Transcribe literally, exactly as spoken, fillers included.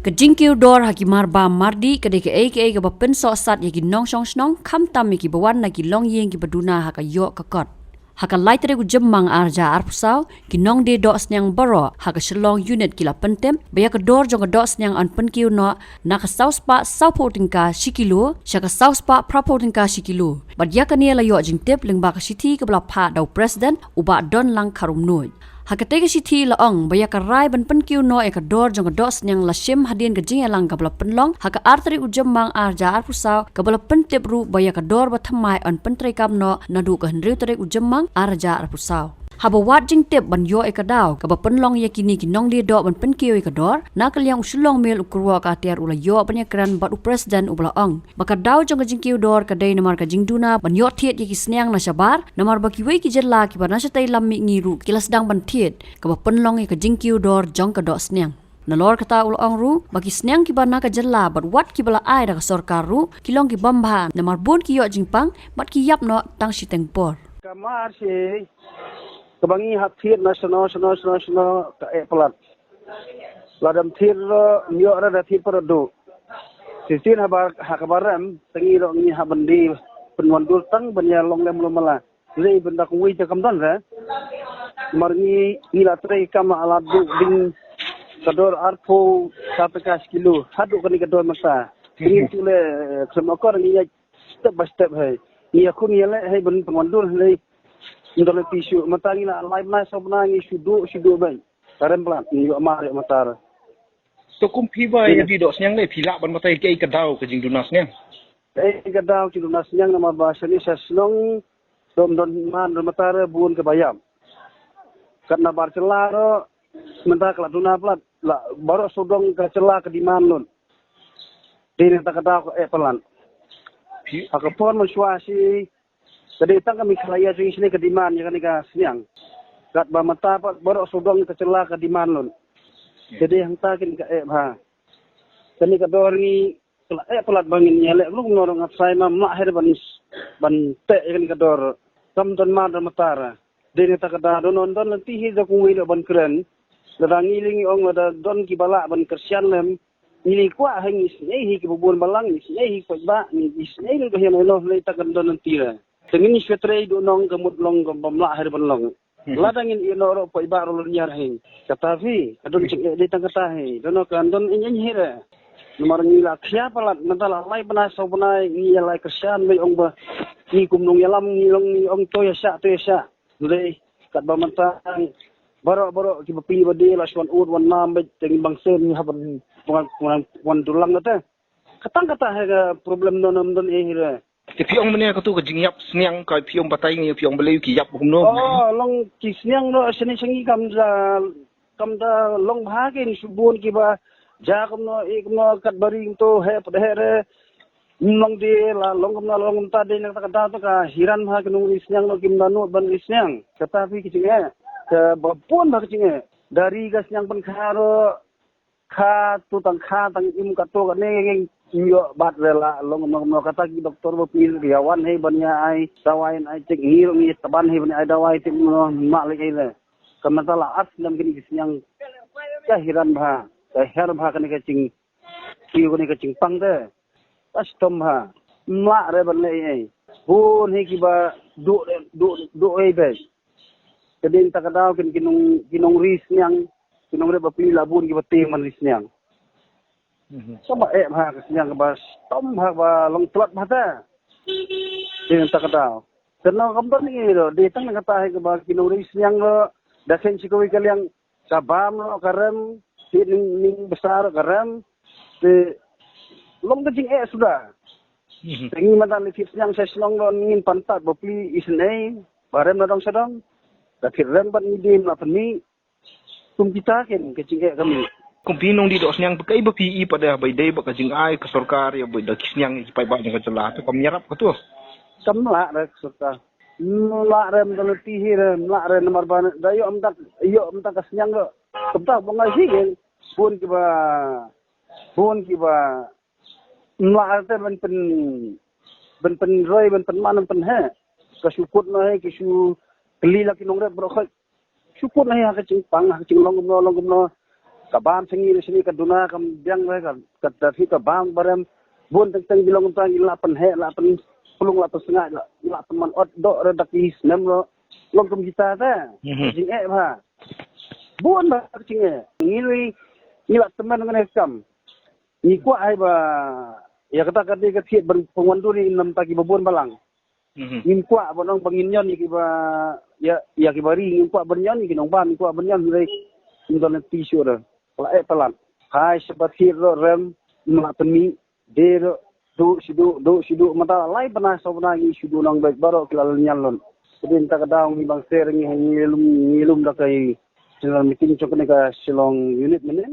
Ka jingkiew dor ha ki marbam mardih ka dei kaei kaei kaba pynsohsat ïa ki nongshong shnong, khamtam ïa kiba wan na ki longïing kiba duna ha ka ïoh ka kot. Ha ka lai tarik u Jymmang ar hajar arphew saw, ki nongdie doh sniang baroh ha ka Shillong unit ki la pyntip ba ïa ka dor jong ka doh sniang yn pynkiew noh na ka saw spah sawphew tyngka shi kilo sha ka saw spah phraphew tyngka shi kilo. Bad ïa kane la ïoh jingtip lyngba ka shithi kaba la phah da u President, u Bah Donlang Kharumnuid. Ha katei ka shithi la ong ba ïa ka rai ban pynkiew noh ïa ka dor jong ka doh sniang la shim hadien ka jingïalang kaba la pynlong ha ka ar tarik u Jymmang ar hajar arphew saw, kaba la pyntip ruh ba ïa ka dor ba thymmai yn pyntreikam noh naduh ka hynriew tarik u Jymmang ar hajar arphew saw. Haba wad jingtip ban ïoh ïa ka daw kaba pynlong ïa kine ki nongdie doh ban pynkiew ïa ka dor, na ka liang u Shillong Mail u Kyrwoh Katiar u la ïoh ban ïakren bad u President, uba la ong ba ka daw jong ka jingkiew dor ka dei namar ka jingduna ban ïoh thied ïa ki sniang na shabar, namar ba kiwei ki jylla kiba na shatei lam mihngi ruh ki la sdang ban thied, kaba pynlong ïa ka jingkiew dor jong ka doh sniang. Nalor kata u la ong ruh ba ki sniang kiba na ka jylla bad wat kiba la ai da ka sorkar ruh ki long ki bym bha, namar bun ki ïoh jingpang bad ki ïap noh tang shiteng por. Ka mar shi kaba ngi hap thied na shano shano shano shano ka eh palat. Lada ym thied ruh ym ïoh ruh, da thied pat ruh duh. Shisien haba ha kaba rem, te ngi ruh ngi hap ban die pynwandur tang ban ïa long lem lem mala. Lei ban da kawei te kam don re. Mar ngi ngi la trei kam la duh ding ka dor arphew tyngka shi kilo haduh kane ka dor mynta. Ngi tu le khlem akor ngi ïa step by step hei. Ngi ïa khun ïa leh hei ban pynwandur hei. Ndor le ti shu mynta ngi la lai bnai saw bnai ngi shu duh shu duh beit. Ka rem palat ngi ïoh mar ïoh matar. To kum phi ba ïa die doh sniang le phi lah ban batai kaei ka daw ka jingduna sniang? Kaei ka daw jingduna sniang namar ba shane sha shnong dom don man don matar bun kaba ïap. Katna bar jylla ruh mynta ka la duna palat, la baroh sawdong ka jylla ka demand lut. Dei na kata ka daw ka eh palat. Phi- Ha ka por mynshuwa shi ka dei tang ka Meghalaya jong ngi shane ka demand ïa kane ka sniang. Katba mynta pat baroh sawdong ka jylla ka demand lut. Ka dei hangta kane ka eh bha. Kane ka dor ngi ka la eh palat ba ngin ïa leh kumno kumno ruh nga tharai ma ym lah hi ban ban teh ïa kane ka dor. Kam don mar don matar. Dei na kata ka daw don don lynti hi da kumwei da ban kren. Lada ngi lei ngi ong lada don kiba lah ban kyrshan lem. Ngi lei kwah hi ngi sngew hi kiba bun balang ngi sngew hi kwah ba ngi sngew hi ka hiam ïa noh lei ta kan don lynti re. Te ngin shu trei duh nong ka mut long ka bym lah hi ban long. Lada ngin ïeh noh ruh poi ba ruh lynñiar hi. Kata phi ka don jingeh dei tang kata hi. Don ka don ïeng ïeng hi re. Namar ngi la khia palat mynta la lai bnai saw bnai ngi ïa lai kyrshan mei ong ba ngi kum nongïalam ngi long ngi ong to ïa shah to ïa shah. Dei katba mynta baroh baroh kiba pli ba die la shu wan ud wan nam beit te ngi bang sien ngi hap ban wan wan dulang na te. Katang kata hi ka problem don don eh hi re. Te phi ong mynne katu ka jingïap sniang ka phi ong batai ngi phi ong balei ki ïap kumno? Oh, long ki sniang ruh shane sha ngi kam da kam da long bha ki shu bun kiba ja kumno eh kumno kat baring to he pat he re. Long die la long kumno long ta de na kata kata to ka hiran bha ki nong ri sniang ruh kim da nud ban ri sniang. Kata phi ki jingeh ka ba bun bha ki jingeh. Dari ka sniang pynkha ruh kha tu tang kha tang im ka to ka ne ïoh bat re la long long long kata ki doktor ba pli ïa wan hei ban ïa ai dawai ai check ngi rong ïa taban hei ban ai dawai te mo ma le le. Ka mata la as nam kini ki sniang ka hiran bha ka her bha kani ka ching ki kani ka ching pang te. Custom ha. Mla re ban le ei. Bun hi kiba du du du ei be. Kedin ta ka daw kin kinong kinong ri sniang kinong re ba pli la bun kiba te man ri sniang. Sama eh ha ka sniang ba stom ha ba long tlat ba ta. Kedin ta ka daw. Kena kam ban ni ro de tang ka ta hi kiba kinong ri sniang ro. Da ken chi ko ka liang ka bam ruh ka rem, ti ning ning besar ka rem, ti long ka jingeh suda. Te ngi madan li fit sniang sa shnong ruh ngin pantat ba pli isnei ba rem na dong sadong. Da fit rem ban ngi dim na pni. Kum kita ken ka jingeh kami. Kum phi nong di dok sniang pakai ba phi i pada bai dei ba ka jingai ka sorkar ïa bai da ki sniang ki pai ba jong ka jela tu kam nyarap ka tu. Kam lah re ka sorkar. Mla rem da lati hi re mla re namar ba da yo mtak yo mtak ka sniang ro. Kemtak ba ngai hi gen bun kiba bun kiba mla te ban pen ban pen roi ban pen man ban pen he. Ka shu kut na he ki shu kli la ki nong rep bro khoi. Shu kut na he ha ka ching pang ha ka ching long kumno long kumno. Ka bam sha ngi re sha ngi ka duna kam biang re ka, ka da hi ka bam barem. Bun teng teng bilong tang ngi la pynheh, la pynplung, la pynsngaid, la, la pynman ot doh re da ki snem ro. Long kum kita te. Mhm. Jingeh ba. Bun ba jingeh. Ngi re ngi la temen ngane kam. Ngi kwah hai ba ïa kata ka dei ka thied ban pynwandur ïa namta ki ba bun balang. Mhm. Ngim kwah ba nong ba ngin ñion ïa ki ba ïa, ïa ki ba ri, ngim kwah ban ñion ïa ki nongbam, ngim kwah ban ñion ïa ki. Ngim don ti shuh re. La eh palat. Hai sha ba thied ro rem ma temi de ro du shu du du shu du mata lai bana so bana ngi shu du nong bek baro ki la ñion lon. Kedin ta ka daw ngi bang ser ngi ngi lum ngi lum da kai general meeting jong kane ka Shillong unit mene.